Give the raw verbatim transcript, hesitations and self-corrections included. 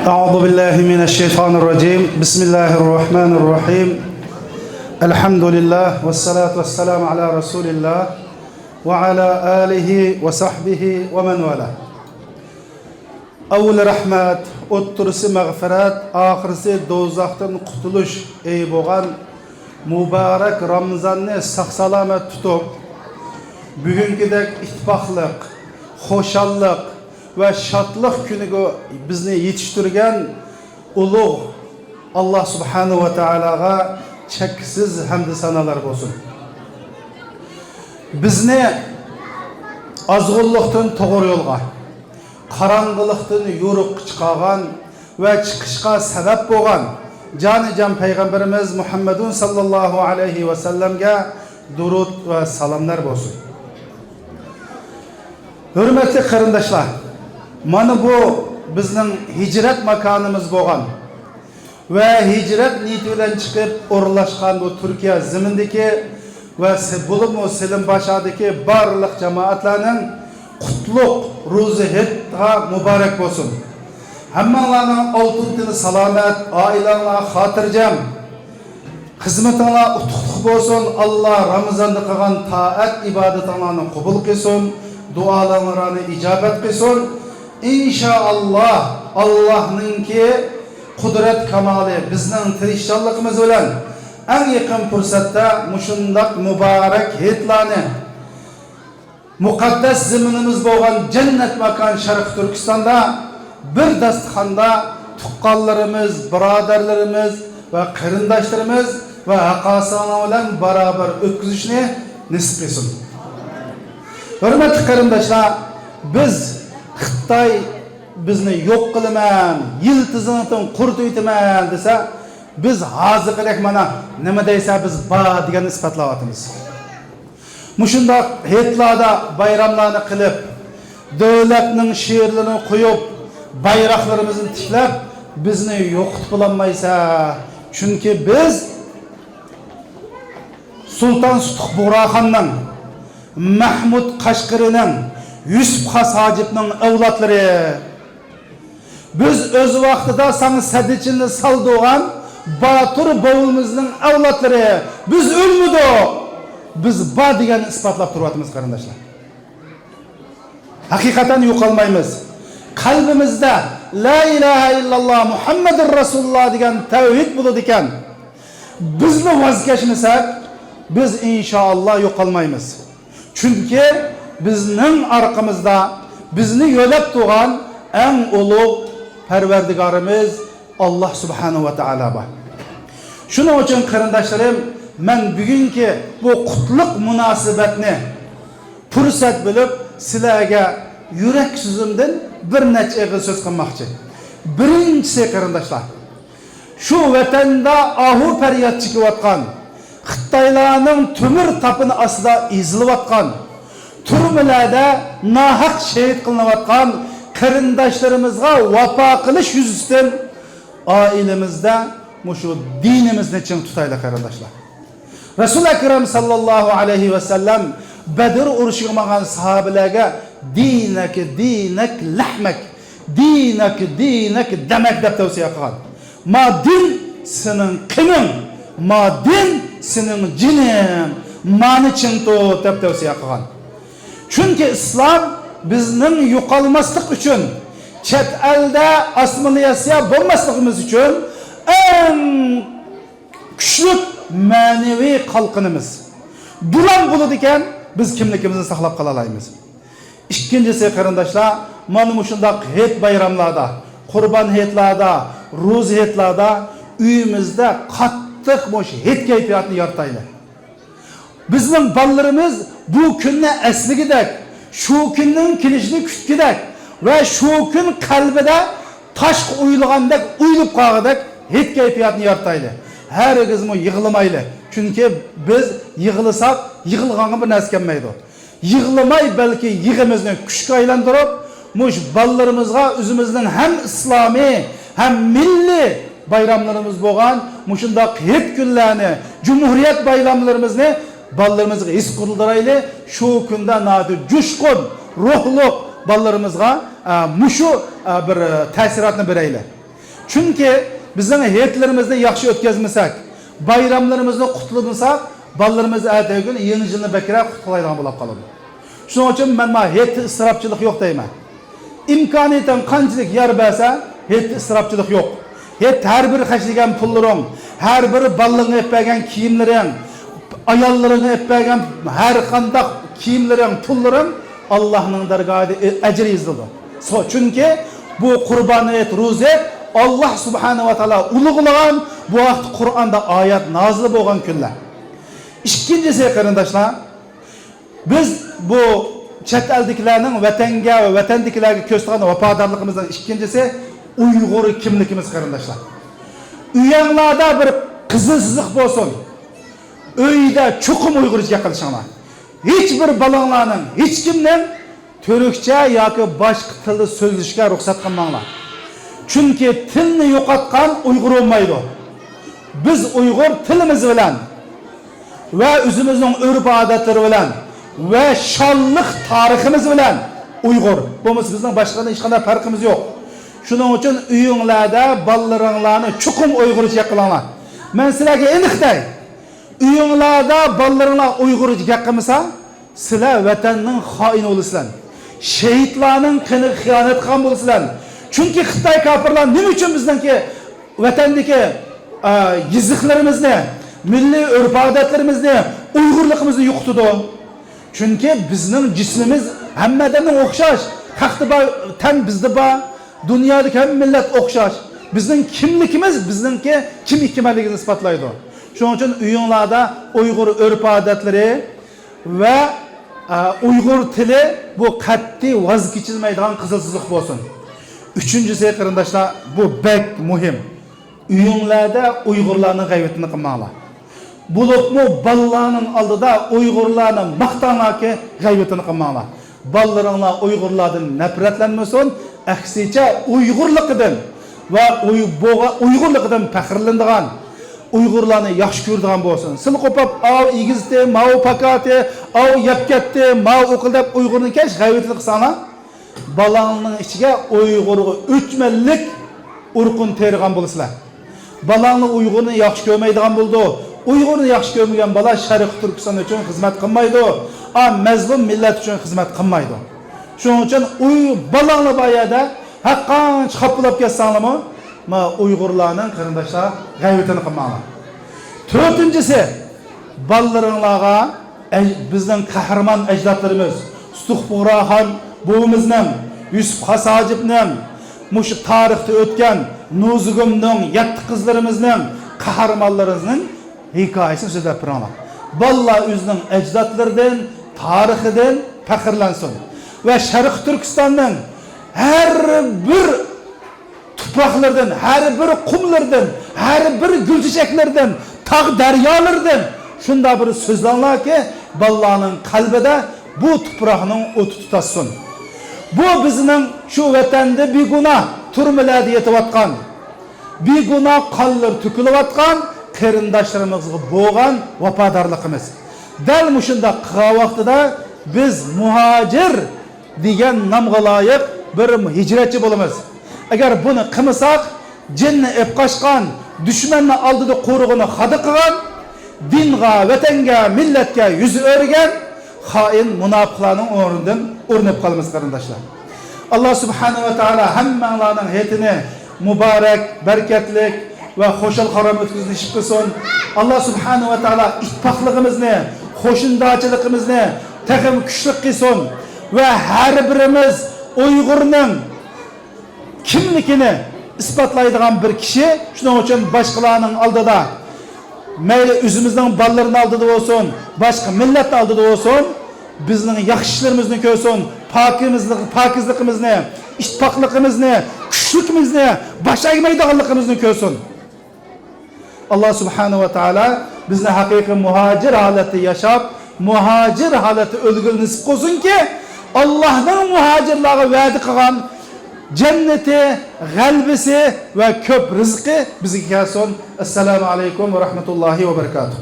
أعوذ بالله من الشيطان الرجيم. بسم الله الرحمن الرحيم. الحمد لله والصلاة والسلام على رسول الله وعلى آله وصحبه ومن والاه. ئەۋۋىلى رەھمەت، ئوتتۇرىسى مەغپىرەت، ئاخىرىسى دوزاختىن قۇتۇلۇش ئېيى بولغان مۇبارەك رامىزاننى ساق-سالامەت تۇتۇپ، بۈگۈنكىدەك ئىتتىپاقلىق، خۇشاللىق ۋە شادلىق كۈنىگە بىزنى يېتىشتۈرگەن ئۇلۇغ ئاللا سۇبھانەھۇ ۋە تائالاغا چەكسىز ھەمدۇ سانالار بولسۇن. بىزنى ئازغۇنلۇقتىن توغرا يولغا، قاراڭغۇلۇقتىن يورۇققا چىقارغان ۋە چىقىشقا سەۋەب بولغان جانىجان پەيغەمبىرىمىز مۇھەممەدۇن ساللاللاھۇ ئەلەيھى ۋەسەللەمگە دۇرۇد ۋە سالاملار بولسۇن. ھۆرمەتلىك قېرىنداشلار، مانا بۇ بىزنىڭ ھىجرەت ماكانىمىز بولغان ۋە ھىجرەت نىيىتى بىلەن چىقىپ ئورۇنلاشقان بۇ تۈركىيە زېمىنىدىكى ۋە سە-، بولۇپمۇ سېلىم باشادىكى بارلىق جامائەتلەرنىڭ قۇتلۇق روزا ھېيتىغا مۇبارەك بولسۇن. ھەممىڭلارنىڭ ئالتۇن تېنى سالامەت، ئائىلەڭلار خاتىرجەم، خىزمىتىڭلار ئۇتۇقلۇق بولسۇن. ئاللا رامىزاندا قىلغان تائەت ئىبادىتىڭلارنى قوبۇل قىلسۇن، دۇئالىرىڭلارنى ئىجابەت قىلسۇن. ئىنشائاللا، ئاللانىڭكى قۇدرەت كامالى بىزنىڭ تىرىشچانلىقىمىز بىلەن ئەڭ يېقىن پۇرسەتتە مۇشۇنداق مۇبارەك ھېيتلارنى مۇقەددەس زېمىنىمىز بولغان جەننەت ماكان شەرقىي تۈركىستاندا بىر داستىخاندا تۇغقانلىرىمىز، بۇرادەرلىرىمىز ۋە قېرىنداشلىرىمىز ۋە ھاقاسىڭلار بىلەن بارابەر ئۆتكۈزۈشنى نېسىپ قىلسۇن. ھۆرمەتلىك قېرىنداشلار، بىز خىتاي بىزنى يوق قىلىمەن، يىلتىزىڭدىن قۇرۇتۇۋېتىمەن دېسە، بىز ھازىرقىدەك مانا نېمە دەيسە بىز بار دېگەننى ئىسپاتلاۋاتىمىز. مۇشۇنداق ھېيتلاردا بايراملارنى قىلىپ، دۆلەتنىڭ شېئىرلىرىنى قويۇپ، بايراقلىرىمىزنى تىكلەپ، بىزنى يوقىتىپ بولالمايسەن. چۈنكى بىز سۇلتان سۇتۇق بۇغراخاننىڭ، مەھمۇد قەشقىرىنىڭ، يۈسۈپ خاس ھاجىپنىڭ ئەۋلادلىرى. بىز ئۆز ۋاقتىدا ساڭا سەددىچىننى سالدۇرغان باتۇر بوۋىمىزنىڭ ئەۋلادلىرى. بىز ئۆلمىدۇق. بىز بار دېگەننى ئىسپاتلاپ تۇرۇۋاتىمىز، قېرىنداشلار. ھەقىقەتەن يوقالمايمىز. قەلبىمىزدە لا ئىلاھە ئىللاللا مۇھەممەدۇر رەسۇلۇللا دېگەن تەۋھىد بولىدىكەن، بىزلا ۋاز كەچمىسەك، بىز ئىنشائاللا يوقالمايمىز. چۈنكى بىزنىڭ ئارقىمىزدا بىزنى يۆلەپ تۇرغان ئەڭ ئۇلۇغ پەرۋەردىگارىمىز ئاللا سۇبھانەھۇ ۋە تائالا بار. شۇنىڭ ئۈچۈن قېرىنداشلىرىم، مەن بۈگۈنكى بۇ قۇتلۇق مۇناسىۋەتنى پۇرسەت بىلىپ سىلەرگە يۈرەك سۆزۈمدىن بىر نەچچە ئېغىز سۆز قىلماقچى. بىرىنچىسى، قېرىنداشلار، شۇ ۋەتەندە ئاھۇ پەرياد چېكىۋاتقان، خىتايلارنىڭ تۆمۈر تاپىنى ئاستىدا ئېزىلىۋاتقان، تۈرمىلەردە ناھەق شېھىت قىلىنىۋاتقان قېرىنداشلىرىمىزغا ۋاپا قىلىش يۈزىسىدىن ئائىلىمىزدە مۇشۇ دىنىمىزنى چىڭ تۇتايلى، قېرىنداشلار. رەسۇل ئەكرەم ساللاللاھۇ ئەلەيھى ۋەسەللەم بەدر ئۇرۇشىغا ماڭغان ساھابىلەرگە دىنەك دىنەك لەھمەك، دىنەك دىنەك دەمەك دەپ تەۋسىيە قىلغان. ما دىن سېنىڭ قېنىڭ، ما دىن سېنىڭ جېنىڭ، مانى چىڭ تۇت دەپ تەۋسىيە قىلغان. چۈنكى ئىسلام بىزنىڭ يوقالماسلىق ئۈچۈن، چەت ئەلدە ئاسسىمىلياتسىيە بولماسلىقىمىز ئۈچۈن ئەڭ كۈچلۈك مەنىۋى قالقىنىمىز. بۇلام بولىدىكەن، بىز كىملىكىمىزنى ساقلاپ قالالايمىز. ئىككىنچىسى، قېرىنداشلار، مانا مۇشۇنداق ھېيت بايراملاردا، قۇربان ھېيتلاردا، روزا ھېيتلاردا ئۆيىمىزدە قاتتىق مۇشۇ ھېيت كەيپىياتىنى يارىتايلى. بىزنىڭ بالىلىرىمىز بۇ كۈننى ئەسلىگۈدەك، شۇ كۈننىڭ كېلىشىنى كۈتكۈدەك ۋە شۇ كۈن قەلبىدە تاشقا ئويۇلغاندەك ئويۇلۇپ قالغۇدەك ھېيت كەيپىياتىنى يارىتايلى. ھەرگىزمۇ يىغلىمايلى. چۈنكى بىز يىغلىساق، يىغلىغانغا بىر نەرسە كەلمەيدۇ. يىغلىماي، بەلكى يىغىمىزنى كۈچكە ئايلاندۇرۇپ، مۇشۇ بالىلىرىمىزغا ئۆزىمىزنىڭ ھەم ئىسلامىي، ھەم مىللىي بايراملىرىمىز بولغان مۇشۇنداق ھېيت كۈنلەرنى، جۇمھۇرىيەت بايراملىرىمىزنى بالىلىرىمىزغا ھېس قىلدۇرايلى. شۇ كۈندە ناھايىتى جۇشقۇن روھلۇق بالىلىرىمىزغا، ئە، مۇشۇ، ئە، بىر، ئە، تەسىراتنى بېرەيلى. چۈنكى بىزنىڭ ھېيتلىرىمىزنى ياخشى ئۆتكۈزمىسەك، بايراملىرىمىزنى قۇتلىمىساق، بالىلىرىمىز ئەتىگۈن يېڭى يىلنى بەكرەك قۇتلايدىغان بولۇپ قالىدۇ. شۇنىڭ ئۈچۈن مەن ما ھېيتتا ئىسراپچىلىق يوق دەيمەن. ئىمكانىيىتىڭ قانچىلىك يار بەرسە، ھېيتتا ئىسراپچىلىق يوق. ھېيت ھەر بىر خەجلىگەن پۇللىرىڭ، ھەر بىر بالىلىرىڭغا ئېلىپ بەرگەن كىيىملىرىڭ، ئاياللىرىڭغا ئېلىپ بەرگەن ھەر قانداق كىيىملىرىڭ، پۇللىرىڭ ئاللاھنىڭ دەرگاھىدا ئەجرى يېزىلىدۇ. سو-، چۈنكى بۇ قۇربان ھېيت، روزا ھېيت ئاللاھ سۇبھانەھۇ ۋە تائالا ئۇلۇغلىغان، بۇ ھەقتە قۇرئاندا ئايەت نازىل بولغان كۈنلەر. ئىككىنچىسى، قېرىنداشلار، بىز بۇ چەت ئەلدىكىلەرنىڭ ۋەتەنگە ۋە ۋەتەندىكىلەرگە كۆرسىتىدىغان ۋاپادارلىقىمىزنىڭ ئىككىنچىسى ئۇيغۇر كىملىكىمىز، قېرىنداشلار. ئۆيۈڭلاردا بىر قىزىل سىزىق بولسۇن. ئۆيدە چوقۇم ئۇيغۇرچە گەپ قىلىشىڭلار. ھېچ بىر بالاڭلارنىڭ، ھېچ كىمنىڭ تۈركچە ياكى باشقا تىلدا سۆزلىشىشكە رۇخسەت قىلماڭلار. چۈنكى تىلنى يوقاتقان ئۇيغۇر بولمايدۇ. بىز ئۇيغۇر تىلىمىز بىلەن ۋە ئۆزىمىزنىڭ ئۆرپ-ئادەتلىرى بىلەن ۋە شانلىق تارىخىمىز بىلەن ئۇيغۇر. بولمىسا بىزنىڭ باشقىدىن ھېچقانداق پەرقىمىز يوق. شۇنىڭ ئۈچۈن ئۆيۈڭلاردا بالىلىرىڭلارنى چوقۇم ئۇيغۇرچە گەپ قىلىڭلار. مەن سىلەرگە ئېنىق دەي، ئۆيۈڭلاردا بالىلىرىڭلار ئۇيغۇرچە گەپ قىلمىسا، سىلەر ۋەتەننىڭ خائىنى بولىسىلەر. شېھىتلارنىڭ قېنىغا خىيانەت قىلغان بولىسىلەر. چۈنكى خىتاي كاپىرلار نېمە ئۈچۈن بىزنىڭكى ۋەتەندىكى، ئە، يېزىقلىرىمىزنى، مىللىي ئۆرپ-ئادەتلىرىمىزنى، ئۇيغۇرلۇقىمىزنى يوقىتىدۇ؟ چۈنكى بىزنىڭ جىسمىمىز ھەممە ئادەمنىڭ ئوخشاش. خەقتە بار تەن بىزدە بار. دۇنيادىكى ھەممە مىللەت ئوخشاش. بىزنىڭ كىملىكىمىز بىزنىڭكى كىم ئىكەنلىكىمىزنى ئىسپاتلايدۇ. شۇنىڭ ئۈچۈن ئۆيۈڭلاردا ئۇيغۇر ئۆرپ-ئادەتلىرى ۋە، ئە، ئۇيغۇر تىلى بۇ قەتئىي ۋاز كېچىلمەيدىغان قىزىل سىزىق بولسۇن. ئۈچىنچىسى، قېرىنداشلار، بۇ بەك مۇھىم. ئۆيۈڭلاردا ئۇيغۇرلارنىڭ غەيۋىتىنى قىلماڭلار. بولۇپمۇ بالىلارنىڭ ئالدىدا ئۇيغۇرلارنى ماختاڭلاركى، غەيۋىتىنى قىلماڭلار. بالىلىرىڭلار ئۇيغۇرلاردىن نەپرەتلەنمىسۇن، ئەكسىچە ئۇيغۇرلۇقىدىن ۋە ئۇي-، بوغا-، ئۇيغۇرلۇقىدىن پەخىرلىنىدىغان، ئۇيغۇرلارنى ياخشى كۆرىدىغان بولسۇن. سىلى قوپاپ، ئاۋۇ ئېگىزتى، ماۋۇ پاكاتى، ئاۋۇ يەپ كەتتى، ماۋۇ ئوقۇل دەپ ئۇيغۇرنى كەش غەيۋىتىنى قىلساڭلار، بالاڭنىڭ ئىچىگە ئۇيغۇرغا ئۆچمەنلىك ئۇرۇقىنى تېرىغان بولىسىلەر. بالاڭنى ئۇيغۇرنى ياخشى كۆرمەيدىغان بولىدۇ. ئۇيغۇرنى ياخشى كۆرمىگەن بالا شەرقىي تۈركىستان ئۈچۈن خىزمەت قىلمايدۇ. ئا، مەزلۇم مىللەت ئۈچۈن خىزمەت قىلمايدۇ. شۇنىڭ ئۈچۈن ئۇي-، بالاڭلار بار يەردە ھەرقانچە خاپىلاپ كەتسەڭلارمۇ، ما، ئۇيغۇرلارنىڭ، قېرىنداشلار، غەيۋىتىنى قىلماڭلار. تۆتىنچىسى، بالىلىرىڭلارغا ئەج-، بىزنىڭ قەھرىمان ئەجدادلىرىمىز، سۇتۇق بۇغراخان بوۋىمىزنىڭ، يۈسۈپ خاس ھاجىپنىڭ، مۇشۇ تارىختا ئۆتكەن نۇزۇگۇمنىڭ، يەتتە قىزلىرىمىزنىڭ، قەھرىمانلىرىمىزنىڭ ھېكايىسىنى سۆزلەپ بېرىڭلار. بالىلار ئۆزىنىڭ ئەجدادلىرىدىن، تارىخىدىن پەخىرلەنسۇن ۋە شەرقىي تۈركىستاننىڭ ھەر بىر تۇپراقلىرىدىن، ھەر بىر قۇملىرىدىن، ھەر بىر گۈلچېچەكلىرىدىن، تاغ دەريالىرىدىن شۇنداق بىر سۆزلەڭلاركى، بالىلارنىڭ قەلبىدە بۇ تۇپراقنىڭ ئوتى تۇتاشسۇن. بۇ بىزنىڭ شۇ ۋەتەندە بىگۇناھ تۈرمىلەردە يېتىۋاتقان، بىگۇناھ قانلىرى تۆكۈلۈۋاتقان قېرىنداشلىرىمىزغا بولغان ۋاپادارلىقىمىز. دەل مۇشۇنداق قىلغان ۋاقتىدا بىز مۇھاجىر دېگەن نامغا لايىق بىر ھىجرەتچى بولىمىز. ئەگەر بۇنى قىلمىساق، جېنىنى ئېلىپ قاچقان، دۈشمەننى ئالدىدا قورۇقىنى خادا قىلغان، دىنغا، ۋەتەنگە، مىللەتكە يۈز ئۆرۈگەن خائىن مۇناپىقلارنىڭ ئورنىدىن ئورۇن ئېلىپ قالىمىز، قېرىنداشلار. ئاللا سۇبھانەھۇ ۋە تائالا ھەممەڭلارنىڭ ھېيتىنى مۇبارەك، بەرىكەتلىك ۋە خۇشال-خۇرام ئۆتكۈزۈشنى نېسىپ قىلسۇن. ئاللا سۇبھانەھۇ ۋە تائالا ئىتتىپاقلىقىمىزنى، قوشنىدارچىلىقىمىزنى تېخىمۇ كۈچلۈك قىلسۇن ۋە ھەر بىرىمىز ئۇيغۇرنىڭ كىملىكىنى ئىسپاتلايدىغان بىر كىشى، شۇنىڭ ئۈچۈن باشقىلارنىڭ ئالدىدا، مەيلى ئۆزىمىزنىڭ بالىلىرىنىڭ ئالدىدا بولسۇن، باشقا مىللەتنىڭ ئالدىدا بولسۇن، بىزنىڭ ياخشى ئىشلىرىمىزنى كۆرسۇن، پاكىمىزلىق-، پاكىزلىقىمىزنى، ئىتتىپاقلىقىمىزنى، كۈچلۈكىمىزنى، باش ئەگمەيدىغانلىقىمىزنى كۆرسۇن. ئاللا سۇبھانەھۇ ۋە تائالا بىزنى ھەقىقىي مۇھاجىر ھالەتتە ياشاپ، مۇھاجىر ھالەتتە ئۆلگىلى نېسىپ قىلسۇنكى، ئاللانىڭ مۇھاجىرلارغا ۋەدە قىلغان جەننىتى، غەلىبىسى ۋە كۆپ رىزقى بىزگە كەلسۇن. ئەسسالامۇ ئەلەيكۇم ۋە رەھمەتۇللاھى ۋە بەرىكاتۇھ.